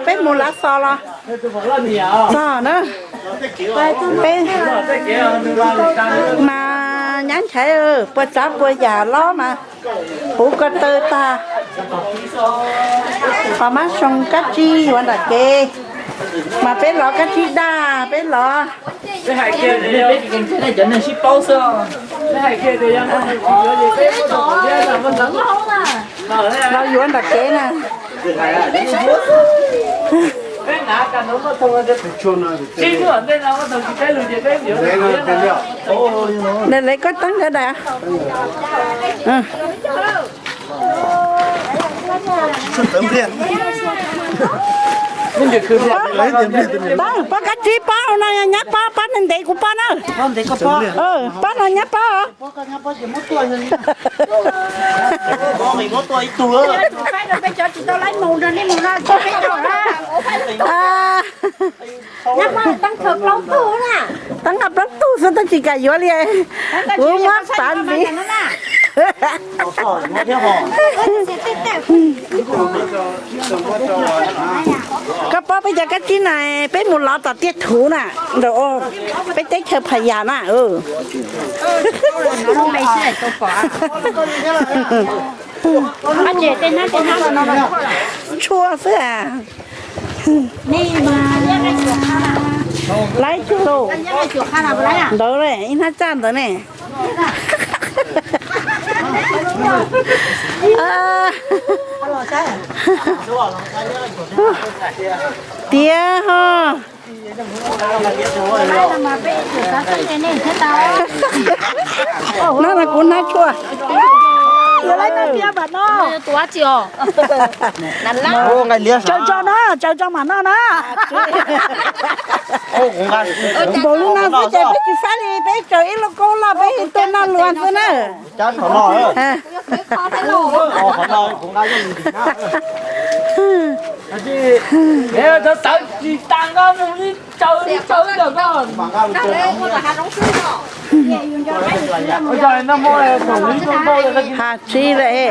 Peb mus lav xos los txog na. Peb mas nyab nchaiv puas tsav puas yam los mas puv ko taw tag. Qhov mab soo kab tsib yuav nram kev, mas peb lov kab tsib daj peb lov. Los yuav nram kev na. Lawv lawv koj teeb nkawd daim. Pob kab tsib pob no nyab pob, pob ntev kuv pob na. Pob no nyab pob. Teeb nqa plaub tug xwb tab tsis kam yuav li. Kuv muab pav ntxiv. Koj paub peb cov kab tsib na, peb mus lov tom tiaj thuv na, peb teb chaws Phas Yas na. Tshuaj xwb a. Laib tsuag lauj. Ntawd ib hnab tsaj ntawd ne. Tiag ho. No mas kuv hnab tshuaj. Tsaws tso no, tsaws tso mam noj na. Npaum li no xwb ces peb tsis faib li, peb tsaws ib lub kaub loj peb tuaj noj luag xwb na. Ha tsi lawm.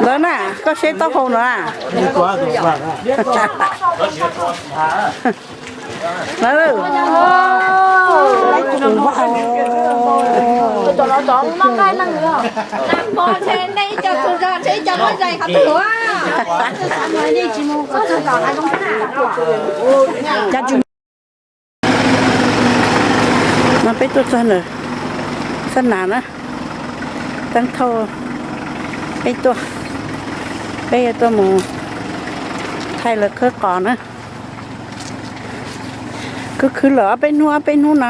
Ntawd na, koj seb taub hau no na. No peb tuaj txog ntawm Xab Nas na, Teeb Thauj, peb tuaj, peb yuav tuaj mus thaij lawv khawb qos na. Khwv khwv lawm ob peb hnub ob peb hnub no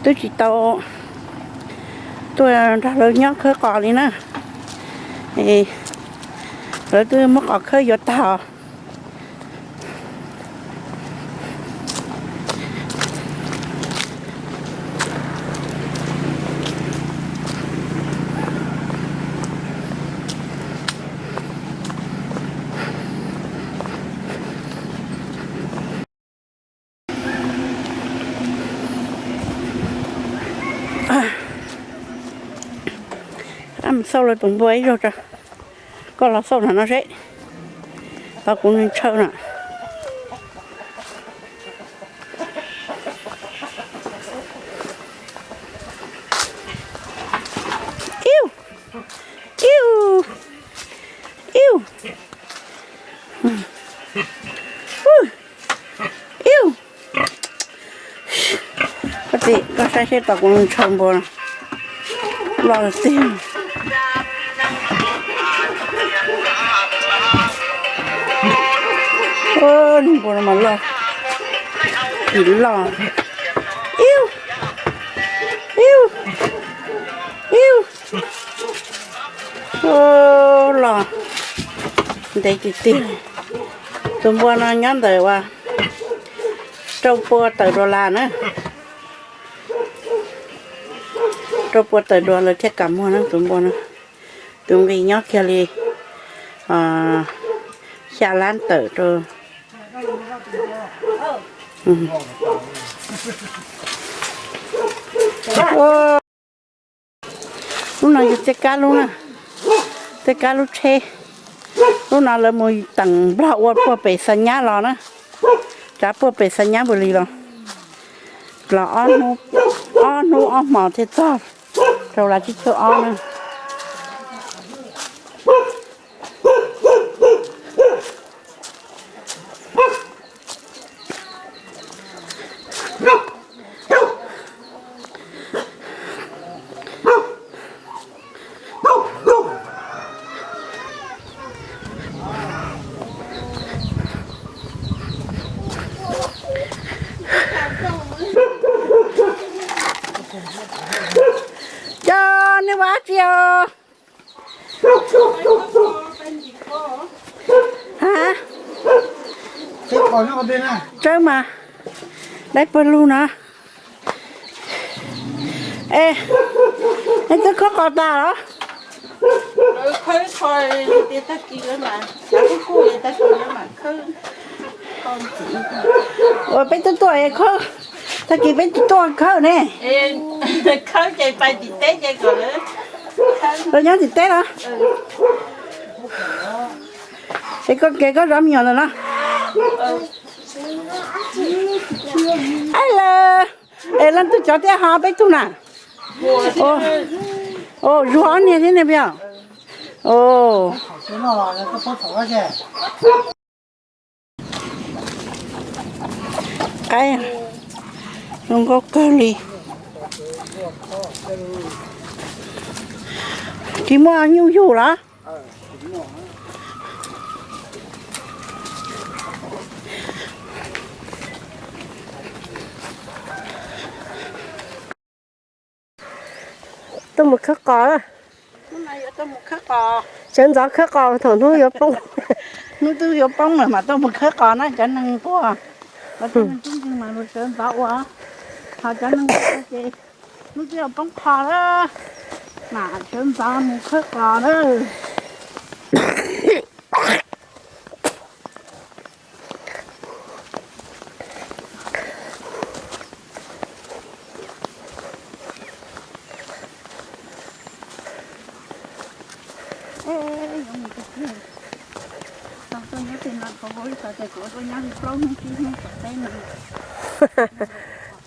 twb tsis tau tuaj nrog lawv nyob khawb qos li na. Lawv twb muab qos khawb yuav tag os. Mus xauj lawv tus npua ib zaug tso. Koj los xauj no no seb, tos kuv ntshaw na. Iu, iu, iu, iu. Koj tim, koj saib seb tos kuv ntshaw npua no. Loj tiag. Npua no mas loj, tim loj. Iu, iu, iu. Loj ntev tiag tiag. Tus npua no nyob ntawm uas rau pua tawm dollar na. Rau pua tawm dollar lawv thiaj kam muag na tus npua no. Tus nqi nyob kiag li xya lab tawm rau. Lub no yog tej kab lub na, tej kab lub tsheb. Lub no lawv mus teem nplog ua puag pem Xa Nyab los na. Tsav puag pem Xa Nyab npus li los, los ob hnub ob hmo thiaj txog rau las tsib caug ob na. Cov nej ua dab tsi os? Ha, tsawb mas, dai pawg lug no. Es, nej twb khawb qos tas los? Ua peb twb tuaj khawb, tag kis peb twb tuaj khawb ne. Los nyob tim teb los? Es koj kev koj zov me nyuam ntawm no. Ab lawm, es leej twg cov thiab ho peb tug na? Zuag ob niag thiab ne peb os. Qaib zoo nkauj kawg li. Tsis muaj nyuj yug los? Tuaj mus khawb qos. Sawv ntxov khawb qos thaum hnub yuav poob. Hnub twb yuav poob lawm mas tuaj mus khawb qos na cov neeg tuaj. Cov neeg tub nkeeg mas sawv ntxov ua, ho cov neeg tuaj ces hnub twb yuav poob qho lawm, mas sawv ntxov mus khawb qos na.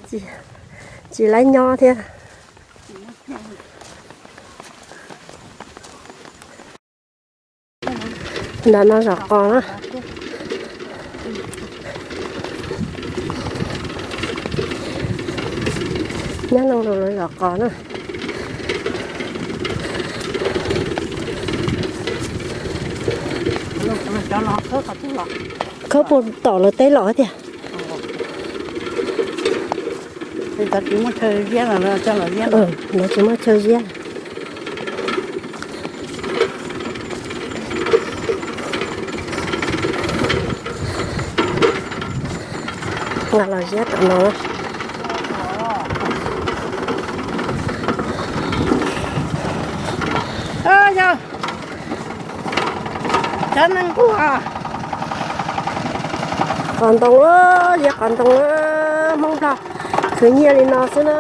Tsis laib nyob thiab. Nram no zov qos na. Nyob no los zov qos na. Khawb puag tom lawv teb los tiag. Lawv tsis muaj chaw ziab. Nqa los ziab tom no. Yog cov neeg nquag, qos ntoo, ziab qos ntoo, Hmoob Nplog khwv nyiaj li no xwb na.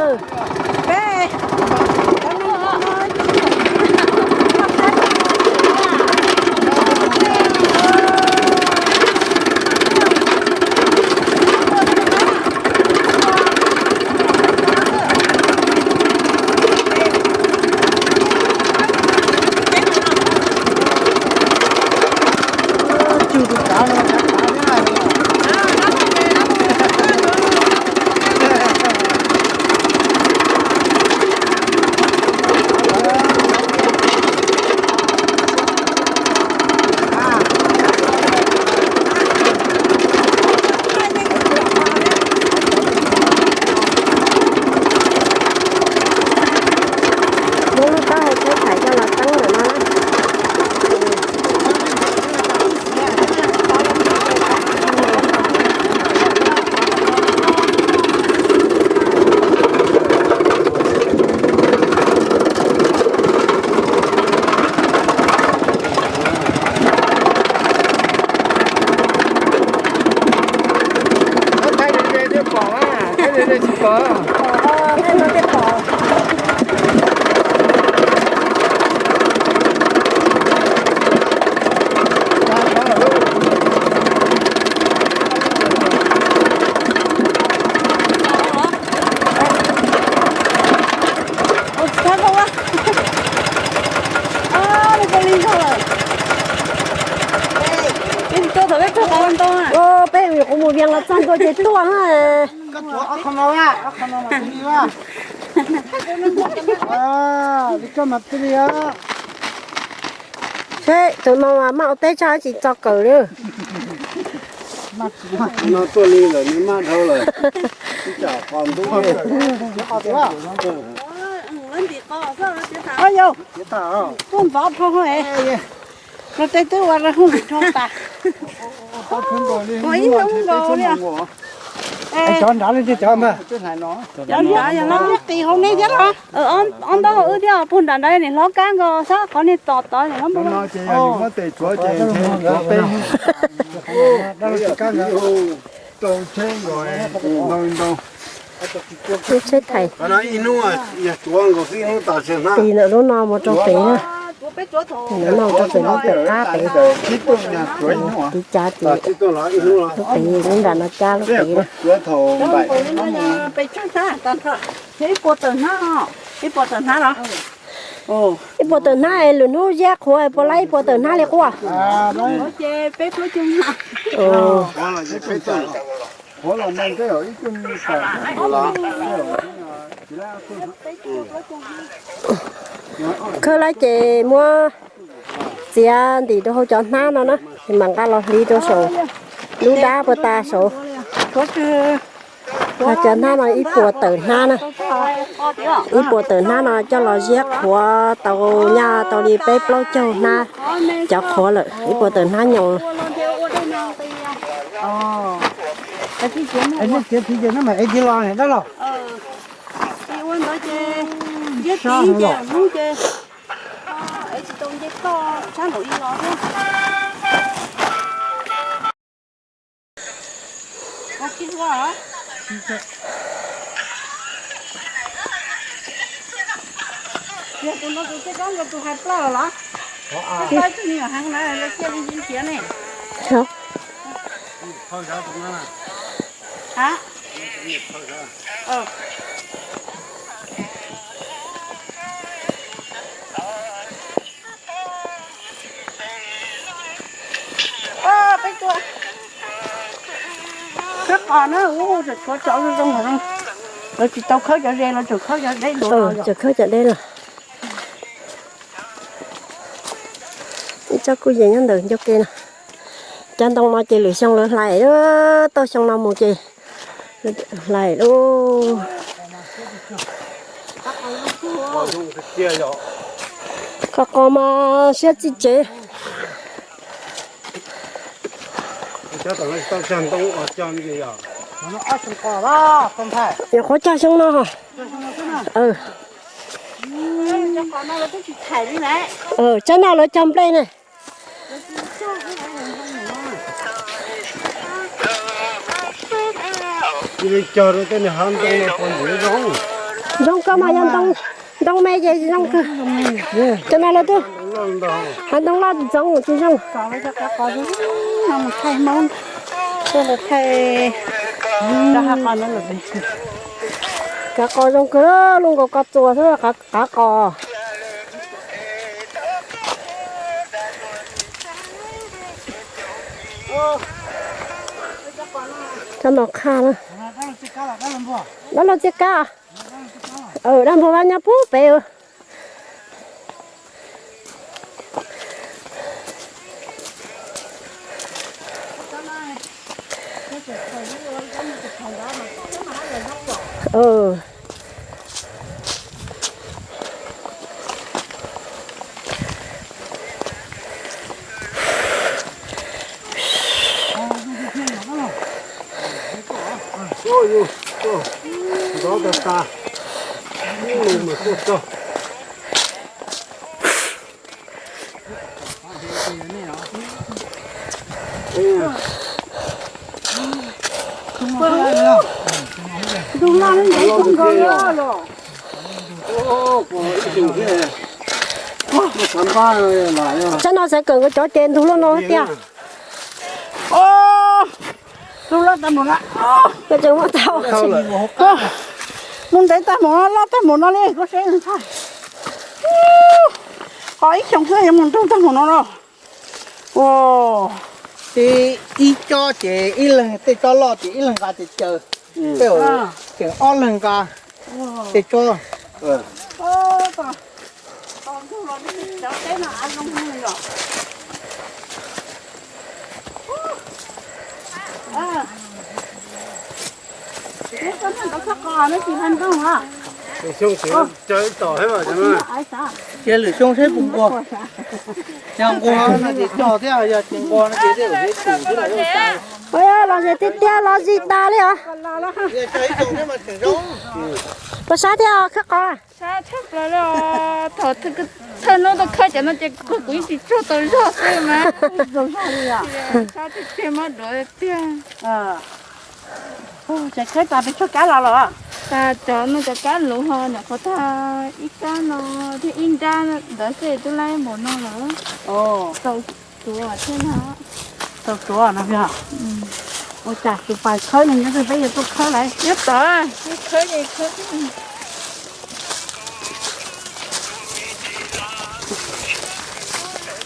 Muab lub taub hau tsheb thaiv coj los teeb ntawm no na. Peb kuv mus Vias los txog ntua ces tuaj na. Seb tus no mas maj ua teb tso tsis txo kawm li. No tuaj li lawm nws maj dhau lawm. Ib tsam qos ntub li. Tuaj ntxov dhau, los tej twb ua rau hauj lwm dhau tas. Ua ib hnub nkaus li. Cov nrad li cov mas. Cov nrad yog no qis hauv nej thiab los? Ob ntaub hauv wb thiab, puag nram nrad niam hlob kab nkaus sab qhov niag tos tod niam hlob. Lub tsheb thais. Ib hnub tas ib hnub tas. Tis ntawm lub no mus rau pem na. Tis ntawm no rau pem lub pem qab pem. Tiv cav tis lub pem lub nram no cab lub pem na. Ib puas tawm hnab los? Ib puas tawm hnab es lwm hnub ziab qhuav puas laib ib puas tawm hnab li quaj? Khawb laib ces muab txiav ntim rau hauv cov hnab no na, es mam nqa los hliv rau saum lub dab puas tas saud. Cov hnab no ib puas tawm hnab na. Ib puas tawm hnab no coj los ziab qhuav tau nyaj tau li peb plaub caug hnab. Cov qhuav lawm ib puas tawm hnab nyoos. Yog tus no tus tej kab nkaus tus hais plaub los? Tus no tus me nyuam heev na, lawv cia li nrhiav ne. Khawb qos na, ub, tshuav cov zoo zoo. Lawv tsis tau khawb cov ze, lawv tseem khawb cov deb los. Tseem khawb cov deb los. Ib tsob kuj yees nyob ntawm ncauj ke no. Cov ntoo no ces lwm xyoo lawv hlais, tau xyoo no mus ces hlais lauj. Qos qos mas siab txij tsev. Nyuam qhuav cog xyoo no. Tsab no lawv cog nplej ne. Zoo kawg mas yog ntoo me ces zoo kawg. Cov no lawv twb hav ntoo loj ntxoov tsis zoo. Kav qos zoo kawg, luaj nkaus ko txuas xwb, kav qos. Cov no qha na. Dab laug txiaj kab. Dab npua vaj nyob puag pem. Tsab no xav kawm nkawd cov ces ntug loj no tiag. Tus loj tag mus no. Koj tseem muab tau. Mus ntev tag mus no, loj tag mus no li, koj seb ntshai. Ho ib xyoos xwb yuav mus ntug tag mus no los. Ua, ib tsob ces ib leeg, tej tsob loj ces ib leeg nqa ces caw, tej tseem ob leeg nqa tej tsob. Cia lwm xyoo seb puas nquag. Yog nquag no ces cog thiab, yog tsis nquag no ces tej zaum tsis xwm thiab. Los zem tiag tiag, los zem tas li os. Puas sab thiab khawb qos? Sab tshaj plaws li os. Thaum thawj hnub tau khawb cov no ces kuv yeej tsis tsaug tau zog xwb mas. Sab tiag tiag, mob duav tiag. Ces khawb tas pes tshuaj kab los los? Tas cov no cov kab luv ho nyuam qhuav tag ib kab no thiab ib nrab ntawd xwb twb laib npaum no lawm. Tau tsuav thiab no. Tau tsuav no. Ua cas tus pais khawb no nyob twg peb yuav tuaj khawb lawm? Nyob tod, khawb ces khawb.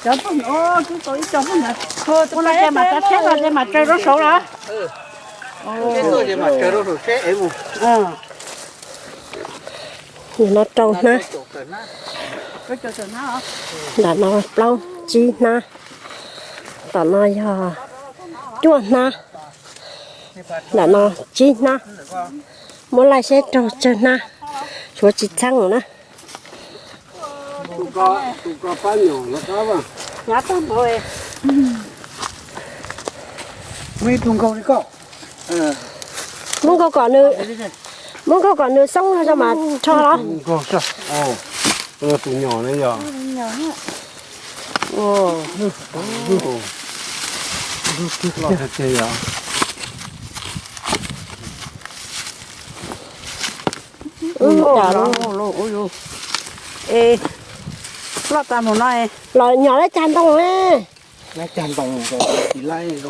Cov pog, twb tau ib co pog ntawd. Ua no ces mam tsav tsheb no ces mam tsaws rau saud los? Nim no rau hnab. Nram no plaub tsib hnab. Tom no yog cuaj hnab. Nram no tsib hnab. Muab laij seb raug tsawg hnab. Tshuav tsis txheeb na. Muab nkaug kom nws, muab nkaug kom nws xoob no mas rho los. Tus nyom ne yog. Loj tas mus no los nyom lawv cag ntoo. Cag ntoo tsis laib.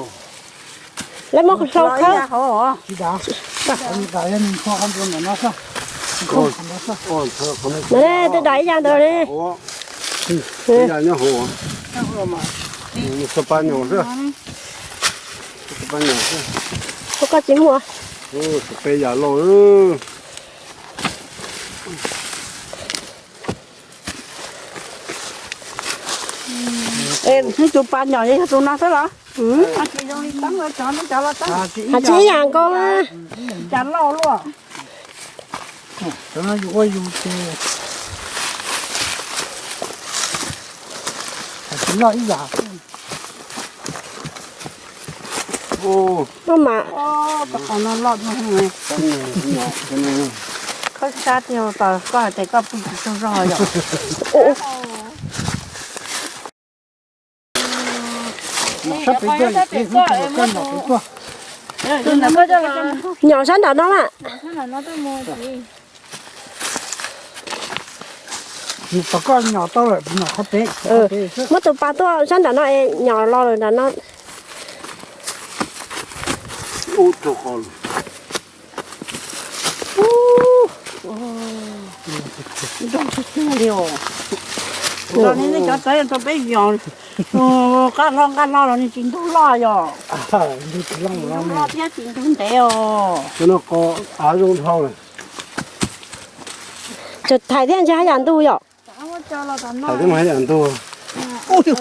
Lawv muab hlau khawb. Tej dam ib yam ntawd li. Ua koj tsis muaj. Peb yam loj. Tus pas nyom yog tus no xwb los? Hais tsis ib yam nkaus. Cas loj luaj. Cov no yus ua yus ces hais tsis loj ib yam. Maj mam. Khawb sab tiag, koj hais tias koj pw tsis tsaug zog yom. Nyom sab nram no mas. Muab tus pas tuaj sab nram no es nyom los lawm nram no. Nrog tiag tiag li os. Los nej cov txawv rau peb yos, nqaj hlo nqaj hlo los nws tsis ntug loj yom. Ntug loj thiab tsis ntug ntev os. Txawm thaiv thiab ntshe haj yam ntug yom. Thaiv thiab mas haj yam ntug. Hau thiab.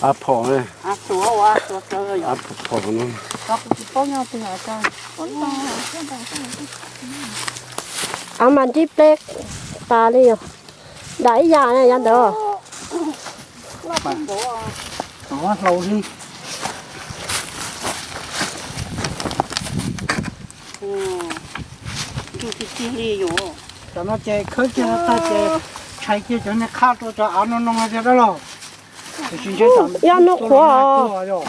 Av phom ne. Av phom no. Av mas nrib pleb tas li yog. Dam ib yam ne yav ntawd. Hlau li. Ntsuj tiag tiag li yom. Tam no ces khawb kiag no tag ces tshais kiag cov niag qhab rau cov av no no tiag dab laug. Tiam sis ntshe tam ib hnub qhuav yog.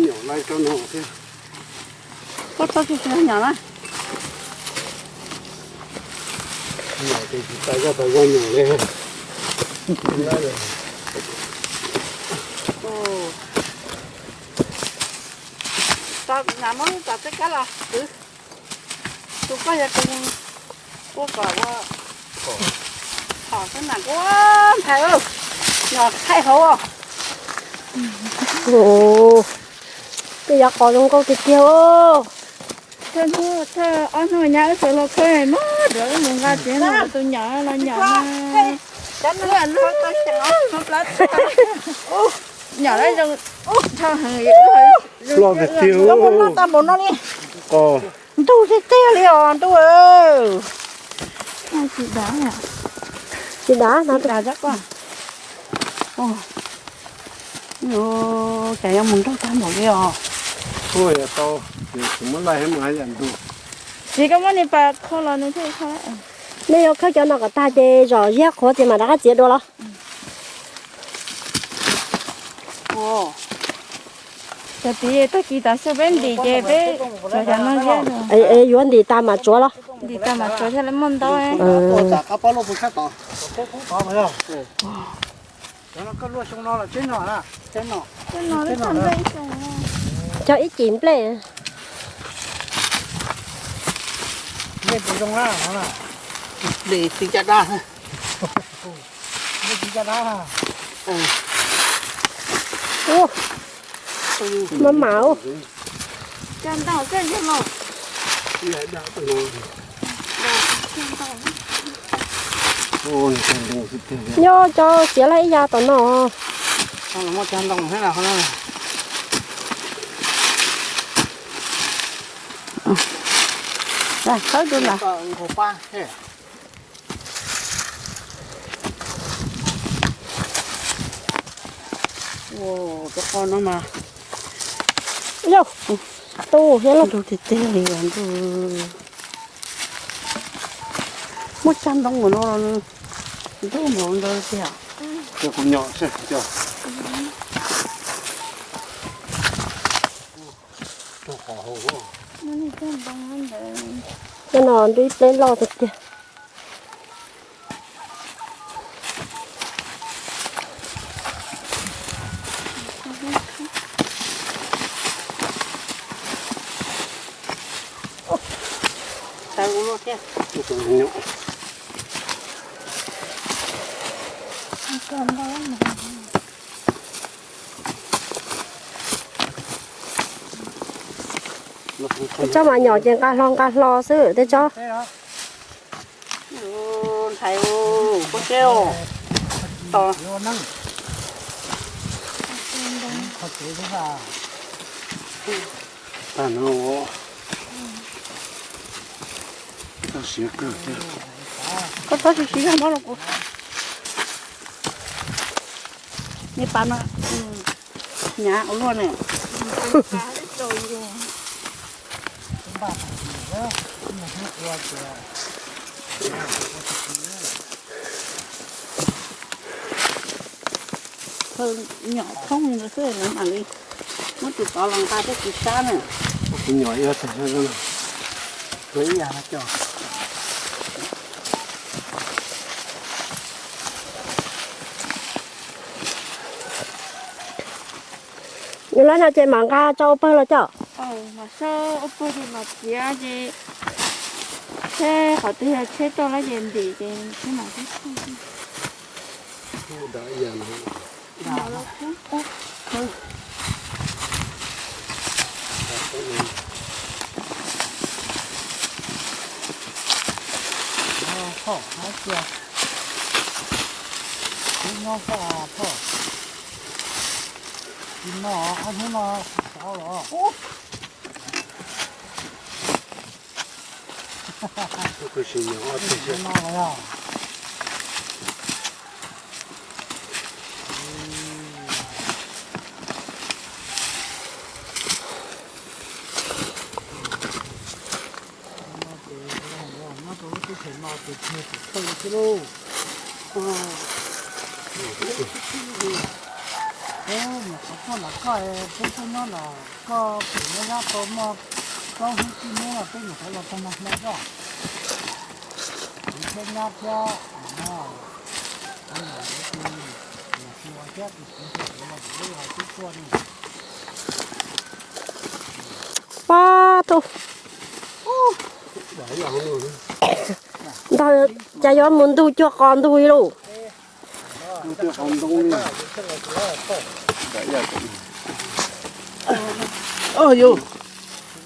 Nyom lais rau no thiab. Koj txhob txwj txwv nyom na. Nyom ces tsis tas zog tas zog nyom li. Tau kuv nyom muab tau tej kab los kwv. Tus koj yog tus ua kom ua hom xwb na kuv ntxhais, nyom thaij hauv. Tej yog qos zoo nkauj tiag tiag. Thawj hnub thawj ob hnub nyab wb sawv los khawb muab dua wb mus nqa tsev no tus nyom los nyom. Nyom lawm zoo nrhau heev. Loj tiag tiag. Tau npaum no li. Ntug tiag tiag li os ntuj. Tsis dav, tsis dav no. Cas yuav mus nrog tag npaum li os. Tsis muab laij mus haj yam ntug. Tsis, koj muab niag pas kho los nws thiaj kho. Nej yuav khawb cov no kom tag ces zom ziab qhuav ces mam rov qab txiav dua los. Cov tid tag kis tav su peb ntim ces peb cov no ziab. Yuav ntim tas mam tsuav los. Ntim tas mam tsuav thiaj li muaj ntau. Cov ib cim nplej. Maj mam. Nyob cov xiav laj ib yav tom no. Yog, tu thiab lauj. Ntug tiag tiag li os ntuj. Muab tsab ntoo mus no los nws ntub npaum ntawd tiag. Ces kuv nyom xwb. Cov no ntuj ib pleb loj tiag tiag. Tsob mas nyom ces nqa hlo nqa hlo xwb tej tsob. Ntxhais, koj seb os. Tos. Tag no, txhob siav kawg thiab. Koj txhob siav siav zog, muab rau kuv. Niag pas no hnyav ua luaj ne. Nyom thoob li ntawd xwb lawv mam li muab tus tod los nqa thiab tsis sab na. Tus nyom ib teg, ib yam cov. Yog li no ces mam nqa tso ua pawg los coj. Mam tso ua pawg ces mam txiav ces tsheb qhov twg yog tsheb tuaj lawm ces ntim ces tsheb mam tib. Koj mus xwb lauj. Nyuam qhuav tuaj los koj peb tuaj nyob los koj pem nyob nyob tau muaj plaub hnub tsib hnub los peb nyuam qhuav los txog nag hmo zoj. Kuv thiab nyab thiab no, Pab tub, ntag cas yuav mus ntug cuag qos ntug li lauj.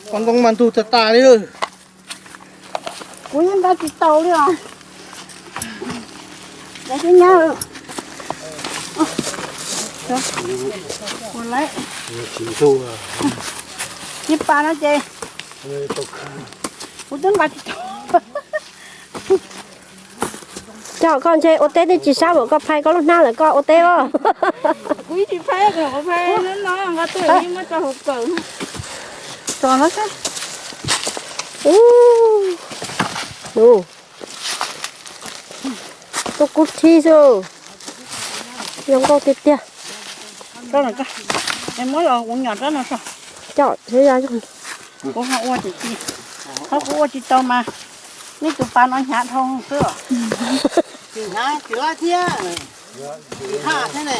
Qos ntoo mas ntug tas tas li. Kuv yeej nqa tsis tau li os. Ua lawm, ib pas no ces kuv twb nqa tsis tau. Coj koj ntshe ua teb twb tsis sab, koj phais koj lub hnab lawm koj ua teb os. Kuv tsis phais, kuv phais no nqa tuaj muab tso hauv kawm. Tso no xwb. Ub, tuaj kub thib xwb. Zoo nkauj tiag tiag. Muab los kuv nyom rab no tso. Coj, kuv ho ua tsis tau mas, nej tus pas no hnyav dhau xwb. Tsis hnyav tsis laib thiab, tsis haj thiab ne.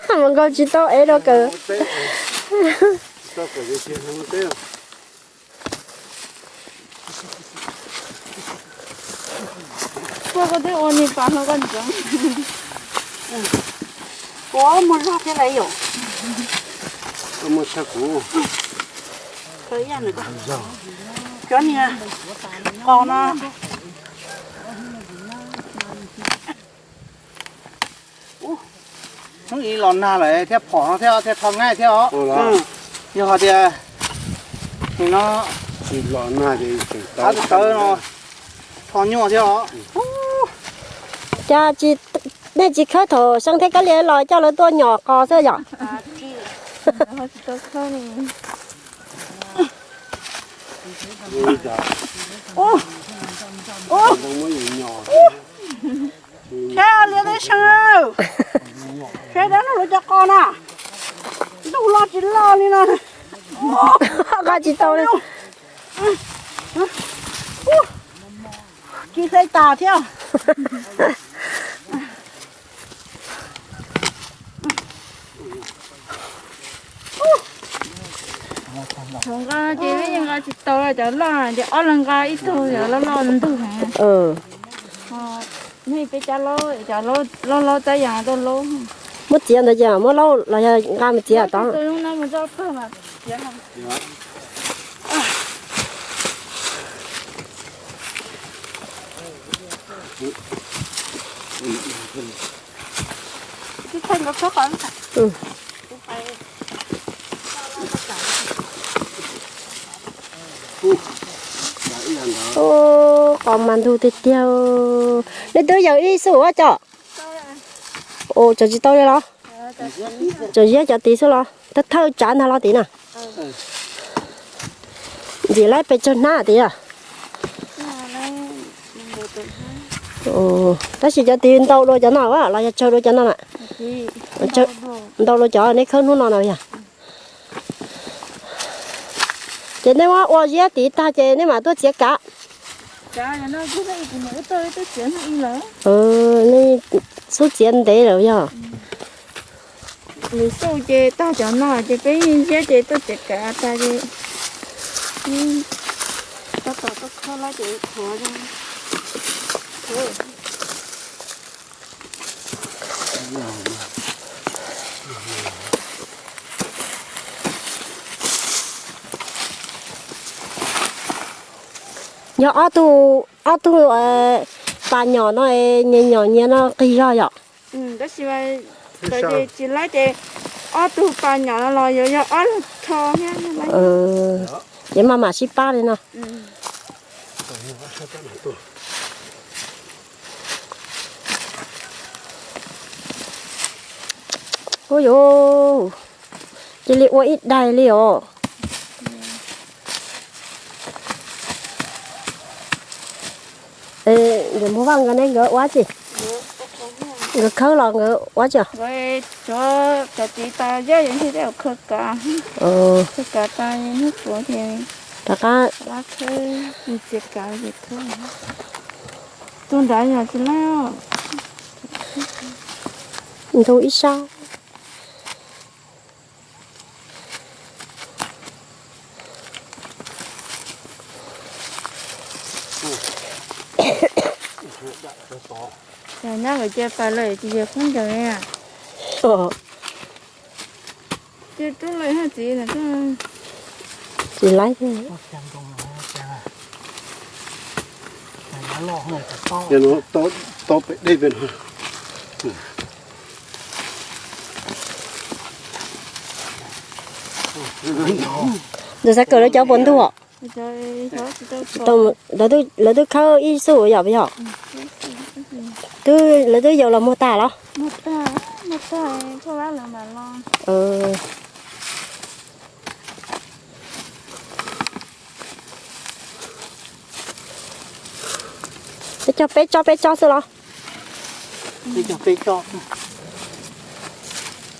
Mas nkaug tsis tau ev rau kawm. Koj twb ua ni pas hlo koj ntsoov. Kuv muag zog thiab lawm yom. Koj muag tshaj kuv. Cov niag qos no. Hnub ib los nag lawm thiaj phom no thiab, thiaj rho ngaij thiab os. Yog hais tias nim no los nag ces tseem tawv no, rho nyuaj thiab os. Cas nej tsis khawb thaum Seeb thiab Kab Lia los coj lawv tuaj nyom qos xwb yom? Saib Lia thiab Seeb, saib dab laug lawv cov qos na, ntuj los tsis los li no. Qos tsis tau li. Ci hlej tas thiab. Thaum nqa ces yeej nqa tsis tau, cov loj ces ob leeg nqa ib tug, cov loj loj ntug heev. Nej peb cov laub, cov laub laub txab yas tau laub. Muab txiav ntawd ces muab laub los yog nqa mus txiav tod. Qos mas ntug tiag tiag. Nej twb yawm ib xub ua cov, ua cov tsis tau li los? Cov ziab cov tid xwb los? Thawj thawj tsav ntag los tid na. Ntxim laib pes tsawg hnab tid a? Tab sis cov tid ntau dua cov no los yog tsawg dua cov no na? Ntau dua cov neb khawb hnub no na yog? Ces nej muab ua ziab tid tag ces nej mam tuaj txiav kav. Nej xub txiav ntev lawm yog? Lwm xub ces tag cov no ces peb ziab ces tuaj txiav kav tag ces tab tom tuaj khob lawm ces qhuav. Yog ob tug, ob tug pas nyom no, nyias nyom nyias no qis zog yom? Tab sis tsis laib ces ob tug pas nyom no los yuav yog ob leeg rho thiab. Ces maj mam sib pab li no. Ua yuav cia li ua ib daig li os. Mus vaj nkawd ne, nkawd ua tsi? Nkawd khawb los nkawd ua tsi? Cov txiv tas zeb yog ntshai tej khaws kav, khaws kav tas hnub puav ces rov qab khawb, txiav kav ces khawb. Tus nrad yog tsis laib, ntug ib sab. Nyab lawv cia pais lawm tsis yog khaub ncaws li. Ces rub lawm haj txiv, tsis laib thiab. Ntawm xav kawm lawv cov puas ntug os? Lawv twb khawb ib xub yom, puas yog? Twb, lawv twb yaus los muag tag los? Peb cog peb tsob peb tsob xwb los?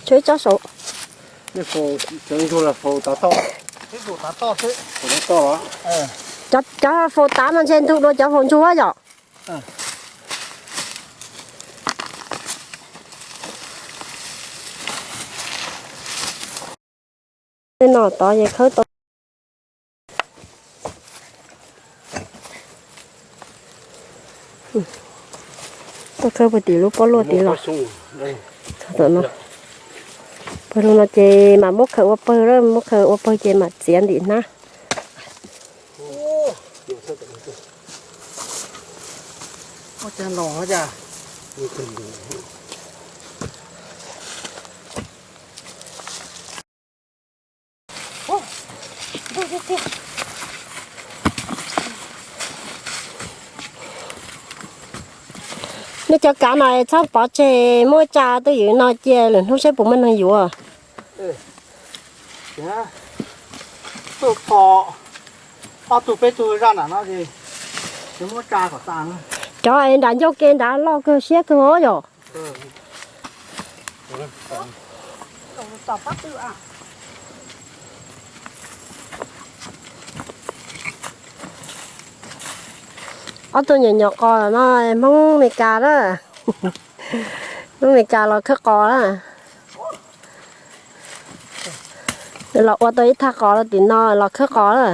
Tshuav ib tsob saud. Cov faus tav no ntshe ntug dua cov faus ntsuag yom. Tej no tod ces khawb tau. Tuaj khawb puag tim lub pob luaj tid los. Tom no, pawg lug no ces mam muab khaws ua pawg, muab khaws ua pawg ces mam txiav ntim hnab. Nej cov kav no txhob pov tseg, muab tsa twj ywm no cia lwm hnub saib puas muaj neeg yuav. Tuaj kho ob tug peb tug zaj nram no ces muab tsa kom tas. Cov es nram ncauj ke nrad loj kawg siab kawg os yom. Ob tug nyuam nyuam qos no Hmoob Mes Kas na. Hmoob Mes Kas los khawb qos na. Los ua tau ib thaj qos rau tim no los khawb qos na.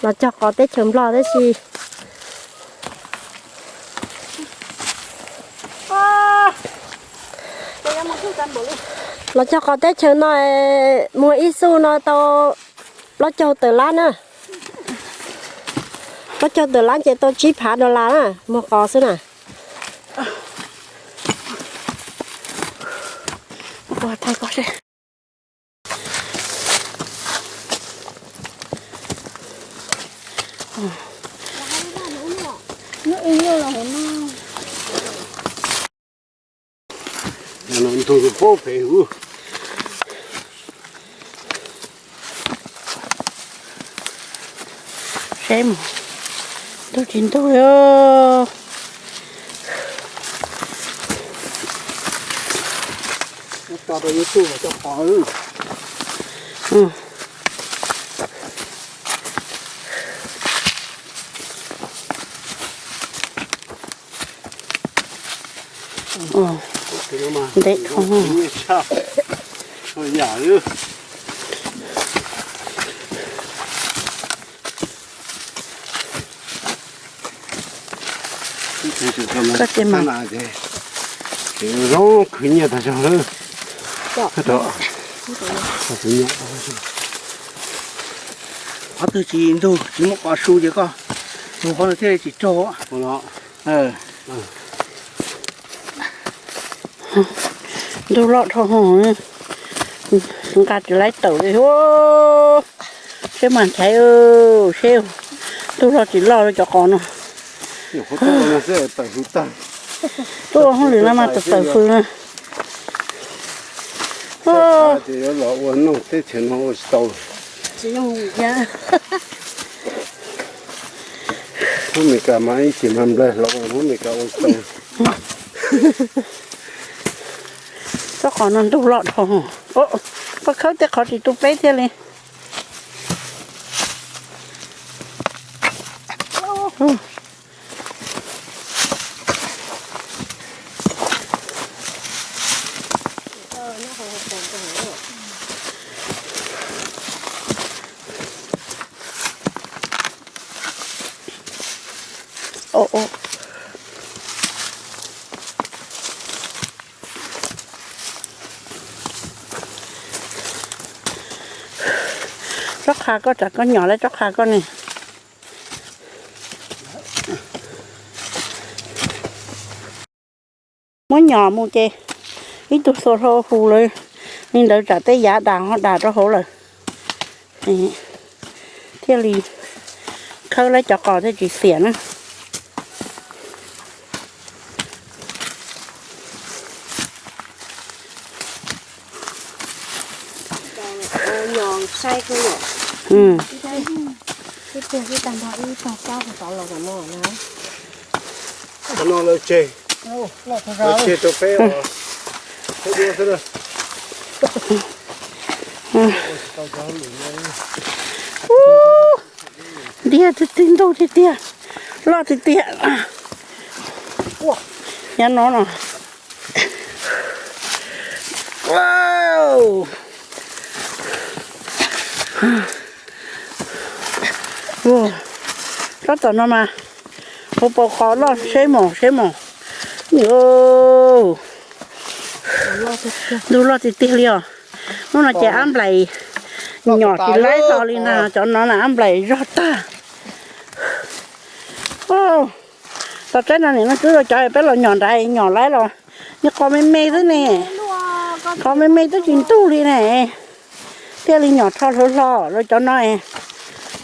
Los cog qos teb chaws Nplog tab sis. Los cog qos teb chaws no, muag ib xuj no tau plaub caug tawm lab na. Plaub caug tawm lab ces tau tsib phav dollar na, muag qos xwb na. Ntug pem ub. Saib mus, ntug tsis ntug li. Tso rau YouTube coj qos. Ntev dhau. Koj ces mas zoo khwv nyiaj tag zog lawm. Qhov twg tsis ntug tsis muab qos su ces koj tus qhov no thiaj li tsis raug. Ntug loj dhau, nqa tsis laib tawm li. Seb mas nthaiv, seb ntug loj tsis loj cov qos no. Tuaj hauj lwm no mas tawm tawm fws na. Los ua noog teb chaws no ua tsis tau. Hmoob Mes Kas mas ib txhij mas nplaig hlo, Hmoob Mes Kas ua tau. Tsob qos no ntug loj dhau. Koj khawb tej qhov tsis tu peb thiaj li. Tsob qha koj tsam koj nyom lawm tsob qha koj ne. Muab nyom mus ces ib tug xuas hlo hu lawm, li ntawd tsam tej yav das ho das rau hauv lawm, thiaj li khawb lawv cov qos thiaj tsis xiam na. Qhov no lawv tseg, lawv tseg rau peb os. Ntiag tiag tiag, ntug tiag tiag, loj tiag tiag. Nyob no no. Tsob tom no mas hu pau qhov loj seb mos seb mos. Ntug loj tiag tiag li os. Hnub no ces ab nplaim nyom tsis laib txog li na, cov no na ab nplaim zog tag. Tom tsaib no nim no twb cov peb los nyom nrad nyom laib los nws qos me me xwb ne, qos me me twb tsis ntug li ne, thiaj li nyom rho hlo hlo. Lawv cov no,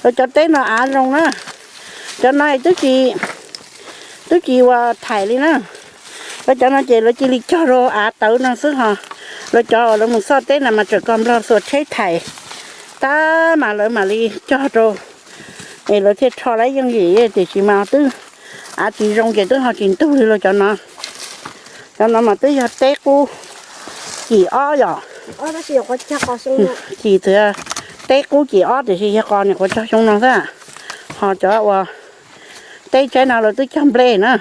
lawv cov teb no av zoo na, cov no twb tsis, twb tsis ua thaim li na. Lawv cov no ces lawv cia li cog rau av tawv no xwb ho. Lawv cov lawv mus xoj teb na mas tseem kos nplog xuas tsheb thaim tag mas lawv mam li cog rau es lawv thiaj rho laib yooj yim, tiam sis mas twb av tsis zoo ces twb ho tsis ntug li lawv cov no. Cov no mas twb yog teb qub cim ob yom. Cim txiv, teb qub cim ob tiam sis yog qos nim qhuav cog xyoo no xwb. Ho cov uas teb tsaib no lawv twb cog nplej na.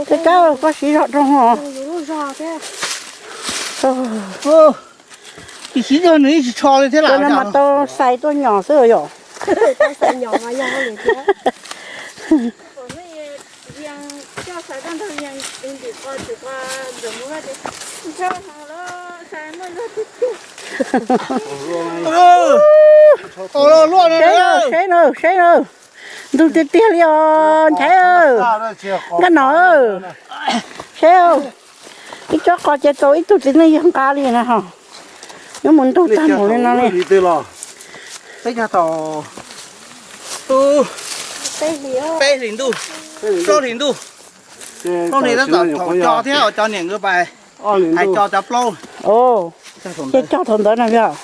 Tej kab koj siv zog rau hov. Tsis siv zog nws yeej tsis tsho li thiab. Cov no mas tau xais tuaj nyom xwb yom. Seb na, seb na, ntug tiag tiag li os Nchaiv. Nkaj Nom, seb, ib tsob qos ces tau ib tug txiv neej yawg nqa li na ho. Nyob mus ntug tag mus li no li. Peb hlis ntuj, plaub hlis ntuj, plaub hlis tab tom thaum cog thiab cov niam nkawd pais hais cov cov plaub. Ces cog thaum ntawd no yog.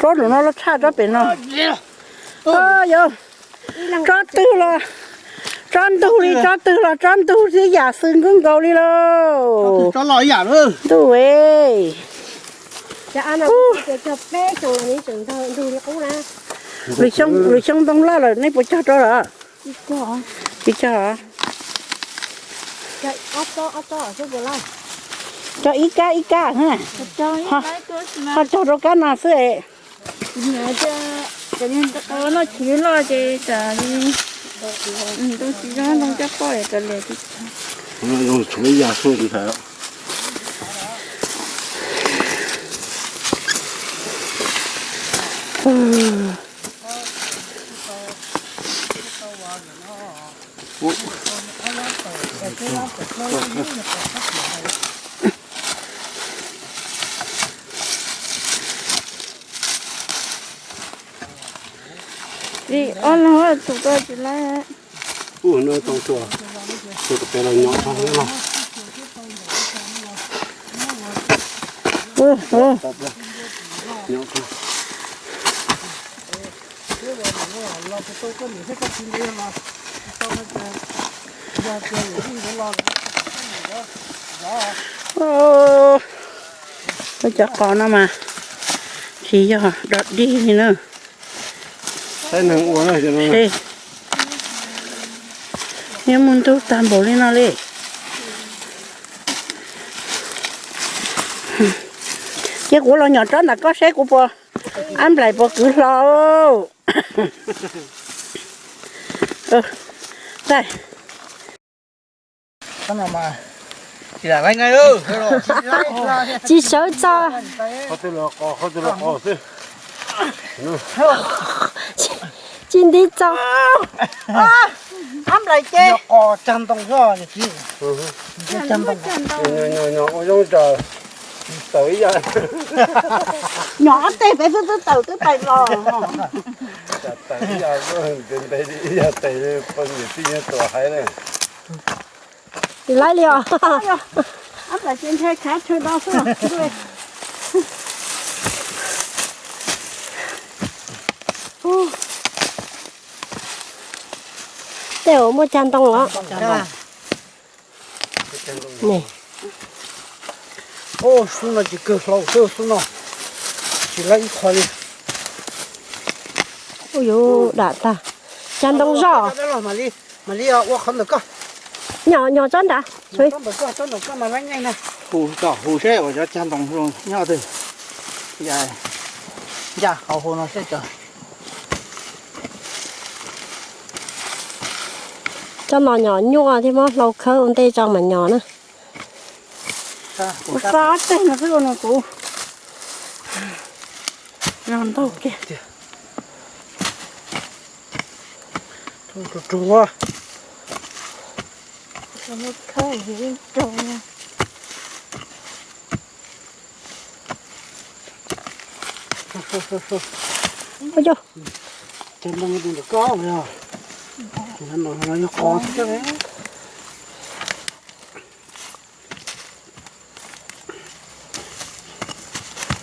Tsob lus no loj tshaj tsob pem no. Yog tsob twg los, tsob ntug li tsob twg los tsob ntug thiab yam xwb nkaus nkaus li lauj. Ntuj e. Lwm xyoo ntoo loj lawm nej puas cog rau lawm? Tsis cog. Cog ib kab ib kab, ho cog rau kab no xwb es. Noj chiv loj ces tsam Ntoo tsis zoo, ntoo coj poj es kav liam tsis tau. Zoo tshuav ib yam xwb ntag. Vim ob leeg tus ko tsis laib. Ub, no tau tua, tua tus pem los nyob tau los. Ub, cov qos no mas tsis yog dog dig li na. Yuav mus ntug tag npaum li no li. Ces kuv los nyom tsob ntawm koj seb kuv puas, ab nplaim puas kwv hlo. Tsis sawv txog. Tsis nti txog. Ab nplaim ces. Ua zoo tas tau ib yam. Nyom ob teg peb twb twb tawm twb pais los. Tawm ib yam ntev ntev ib yam tes poj niam tij nyob tuam haiv na. Tsis laib li os. Ab nplaim ces nthe khav chaw do xwb. Tej uas muaj cag ntoo los. Xub no ces kawg hlau xwb xub no. Tsis laib ib qho li. Ub yuv, dam tag. Cag ntoo zoj. Mam li ua qhov ntawm koj. Nyom, nyom tsob nrad. Hu, hu seb uas cov cag ntoo zoo nyob twg. Ncaj qhov hu no seb. Cov no nyom nyuaj thiab, muab hlau khawb ua ntej tso mas nyom na. Ua xab teg no xwb no kuv. Ntaug kiag.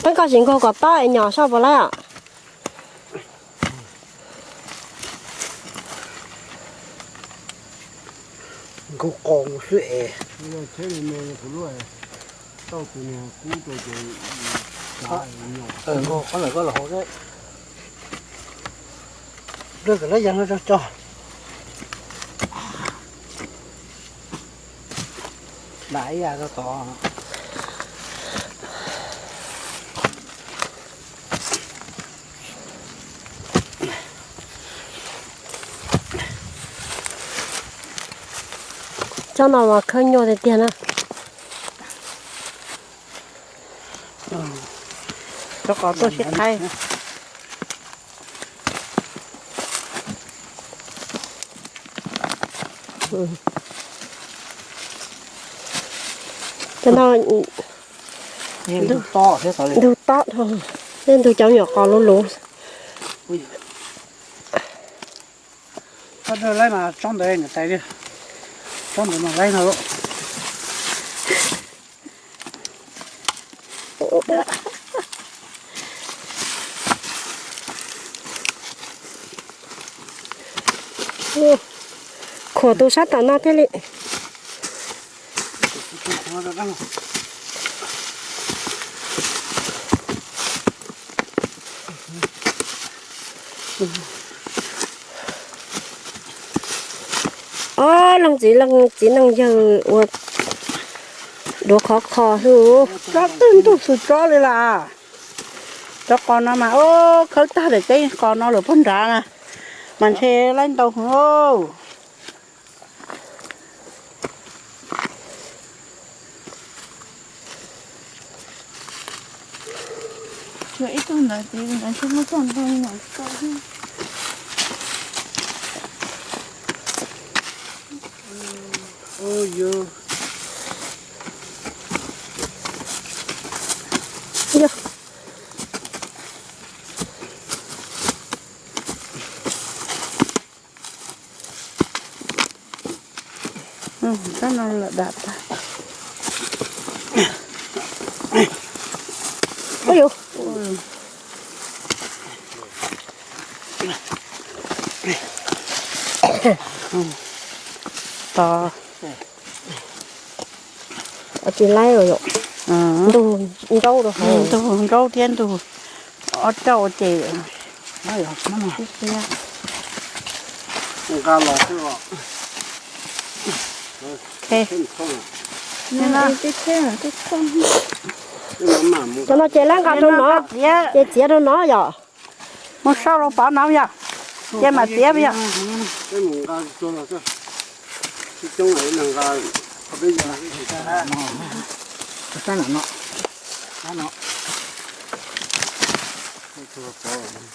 Peb koj tsis nkaug kom tob es nyom soj puas laib os. Nkaug qos mus xwb es. Nkaug qhov ntawm koj los hauv seb. Lwj kom lab yas no tso tso. Dam ib yam rau tod. Cov no mas khawb nyuaj tiag tiag na. Cov qos tuaj sib qhaib. Cov no ntug tob, ntug cov nyuam qos luv luv. Tsob ntawd mas laib no. Khuam tus sab tom no thiaj li. Ob leeg txiv leej txiv neej yawg ua duav khov kho xwb. Tsob twg ntug xwm tsob li las. Cov qos no mas khawb tag teb qos no lawm puag nrad na. Mas ntshe laib ntau hwv. Tab no lawm dam tas. Ub yus. Tod. Tsis laib yom. Ntug nkaub rau hauv. Ntug nkaub thiab ntug ob rauj ces. Nqa los xwb os. Cov no ces lab nqa rau no, ces txiav rau no yom. Muab sau rau pov no yom, ces mam txiav yom.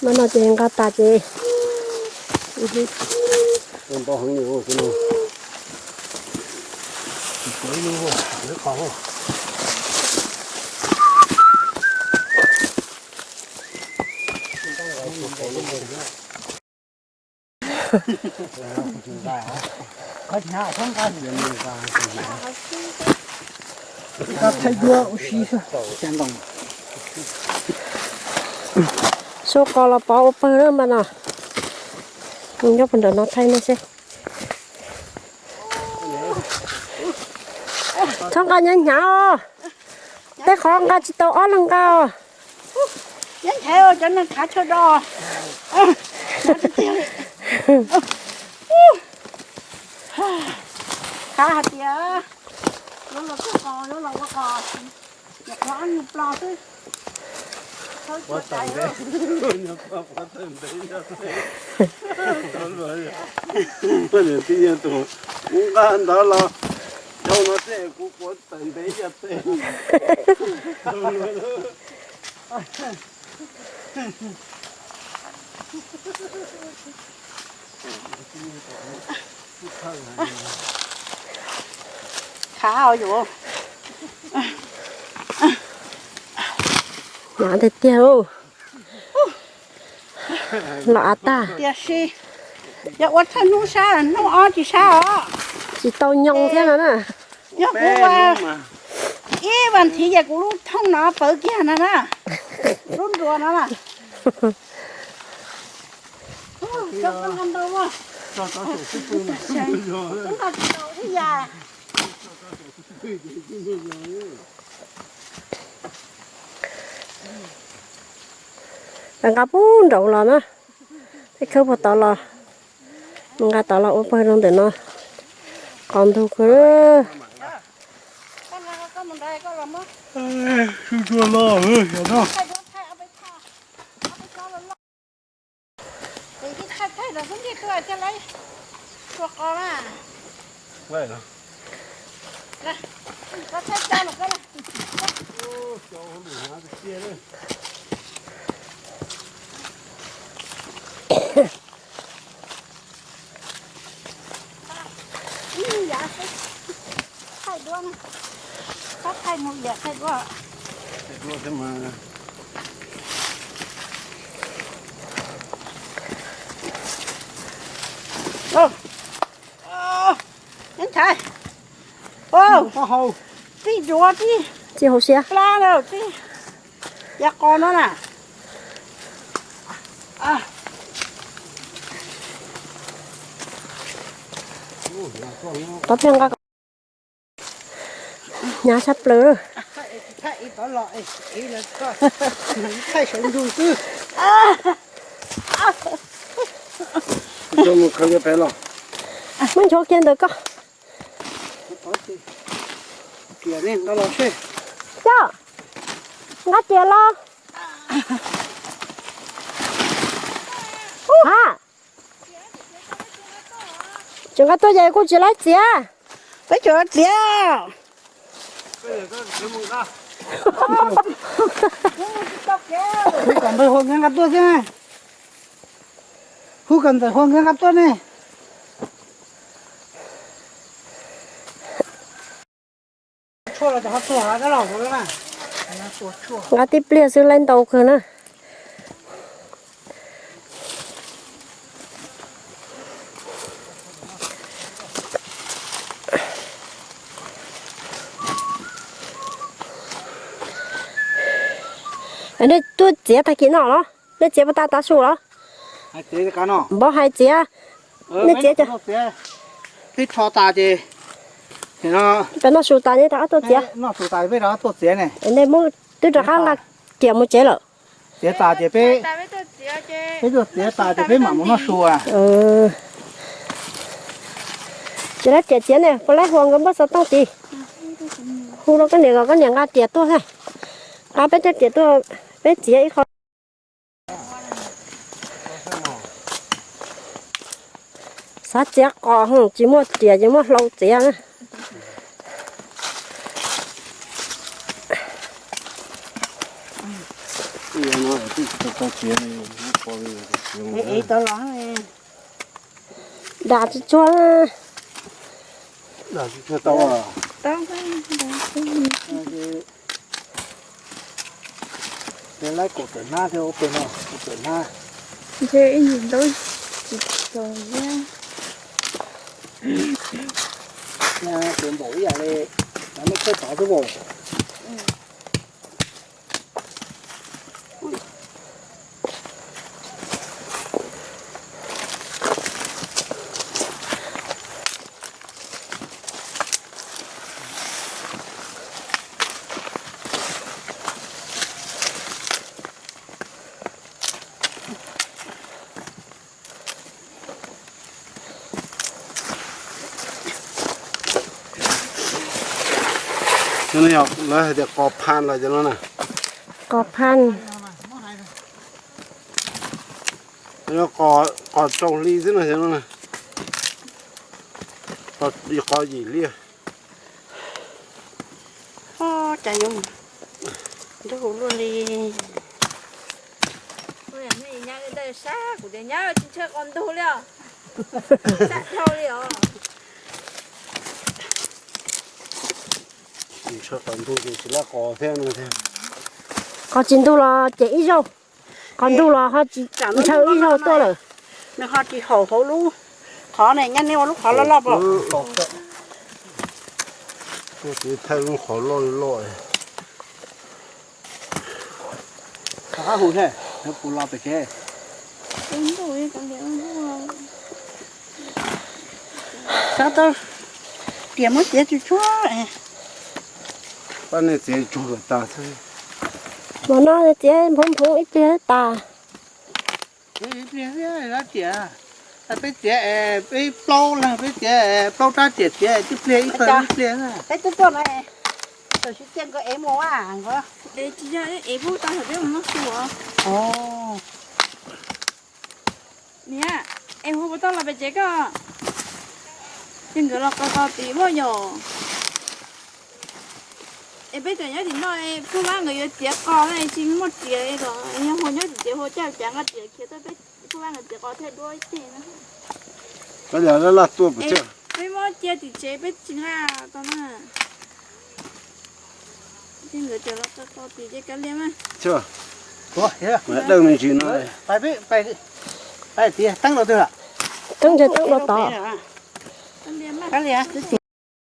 No no ces nqa tas ces. Sau qos los pov ua pawg na mas no. Nyob puag nram no thaij nej seb. Txhob nqa hnyav hnyav os. Tej qhov nqa tsis tau ob leeg nqa os. Nyob nchaiv cov neeg khav chaw do. Khav hais tias yuav los txog qos, yuav los ua qos, nyuam qhuav ob nyuag plo xwb. Kuv nqa ntawd los, yog no tej kuv quav tawm ntev yog tej. Khav os yus. Hnyav tiag tiag. Los av tag. Tiam sis yog ua thawj hnub sab, hnub ob tsis sab os. Tsis tau nyoo thiab no na. Yog kuv ua ib vas thiv ces kuv lub thooj no pawv kiag no na. Lub nruas no na. Nqa puag nraud los na, tej khawb puag tod los, nqa tod los ua pawg rau ntawm no, qos ntug kawg. Ntshai, tij duav tij, tij hauv siab, plab lawm tij, yav qos no na. Tod thiaj nqa, hnyav sab plaws. Muab nchuav kiag ntawm ko. Yog, nqa riam los. Ha, Tseem nqa tuaj ces kuj tsis laib txiav. Peb tseem txiav. Hu kom ntxawg Huas nkawd nqa tuaj xwb. Hu kom ntxawg Huas nkawd nqa tuaj ne. Nqa tib pliag xwb laib ntau kawg na. Nej tuaj txiav tag kis no los? Nej txiav puas tas tav su los? Npov hais txiav. Nej txiav, peb rho tas ces, peb noj su tas nej rov qab tuaj txiav. Noj su tas peb rov qab tuaj txiav ne. Nej muab twb rov qab nqa riam mus tsev lawm. Txiav tas ces peb, peb tuaj txiav tas ces peb mam mus noj su. Tsis laib riam txiav ne, puas laib Huas nkawd npaj xov tooj tid. Hu rau koj niam kom koj niam nqa riam tuaj na. Nqa peb cov riam tuaj, peb txiav ib qho. Xav txiav qos tsis muaj riam ces muab hlau txiav na. Dam tsis tsuag. Laib kaum tawm hnab thiab ua pem no, kaum tawm hnab. Ntshe ib ntsis ntaub tsis txaus thiab. Ces npaum ib yam li nej tshawb tod xwb as. Lawv hais tias qos phan los cov no na. Qos phan. Qos tsaus hli xwb no, qos yim hli. Cas yuav nrug luaj li. Sab kuv tias nyab tsis ntshaw qos ntug li os. Sab dhau li os. Ntshaw qos ntug ces tsis lab qos thiab no thiab. Qos tsis ntug los ces ib zaug, qos ntug los ho tsis ntshaw ib zaug tuaj lawm. Nws ho tsis haum hauv lub qhov ne, nyab neb ua lub qhov loj loj pom. Tuaj txiv thaij lub qhov loj loj. Rov qab hu thiab, kuv los pem kev. Xav tau tias muab txiav tsuag tsuag. Pab nej txiav tsuag kom tas xwb. Mas no txiav nphoo nphoo ib pliag tas. Ib pliag xwb, peb txiav, peb plaub leeg peb txiav plaub rab riam txiav ib pliag ib pliag. Peb twb tuaj no, tam sim cia nkawd ev mus a nkawd. Es tsis yog ev pub tau, peb mus noj su os. Niam, es hu puas tau los pem tsev koj? Ces nkawd los qos qos tid muaj yom. Es peb cov nyob tim no, Phuj Vab nkawd yuav txiav qos na, tsis muaj riam los yog Huas nyob tim tsev, Huas coj cav nqa riam khiav tuaj, peb Phuj Vab nkawd txiav qos thiaj duab ib teg na. Koj yog laj laj tuaj pem tsev. Peb muab cia tim tsev peb tsis nqa tau na. Ces nkawd cov los qos qos tid ces kav liam mas. Dawj me ntsis no. Teeb ntshe teeb dua tod. Kav liam.